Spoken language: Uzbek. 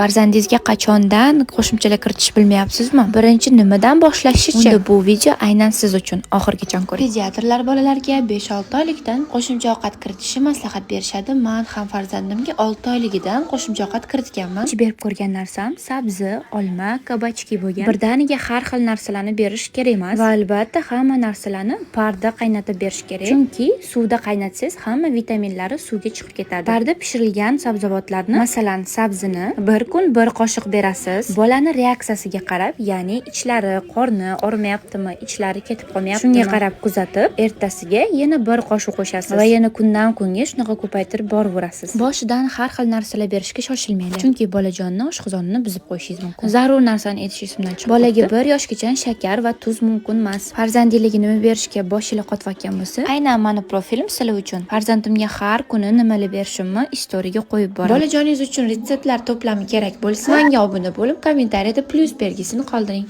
Farzandingizga qachondan qo'shimchalar kiritish bilmayapsizmi? Birinchi nimadan boshlashchi? Unda bu video aynan siz uchun. Oxirigacha ko'ring. Pediatrlar bolalarga 5-6 oylikdan qo'shimcha ovqat kiritishni maslahat berishadi. Men ham farzandimga 6 oyligidan qo'shimcha ovqat kiritganman. Berib ko'rgan narsam sabzi, olma, кабачки bo'lgan. Birdaniga har xil narsalarni berish kerak emas va albatta hamma narsalarni parda qaynatib berish kerak. Chunki suvda qaynatsangiz, hamma vitaminlari suvga chiqib ketadi. Parda pishirilgan sabzavotlarni, masalan, sabzini bir kun bir qoshiq berasiz. Bolani reaksiyasiga qarab, ya'ni ichlari, qorni og'rimayaptimi, ichlari ketib qolmayaptimi? Shunga qarab kuzatib, ertasiga yana bir qoshiq qo'shasiz va yana kundan kunga shunaqa ko'paytirib boraverasiz. Boshidan har xil narsalar berishga shoshilmanglar. Chunki bolajonni oshqozonini buzib qo'yishingiz mumkin. Zarur narsani aytish esimdan chiqib. Bolaga 1 yoshgacha shakar va tuz mumkin emas. Farzandingizga nima berishga boshinglar qotayotgan bo'lsa, aynan mani profilim sizlar uchun. Farzandimga har kuni nimalar berishimni istoriyaga qo'yib boraman. Bolajoningiz uchun retseptlar to'plami kerak bo'lsa, menga obuna bo'lib, kommentariyada plyus belgisini qoldiring.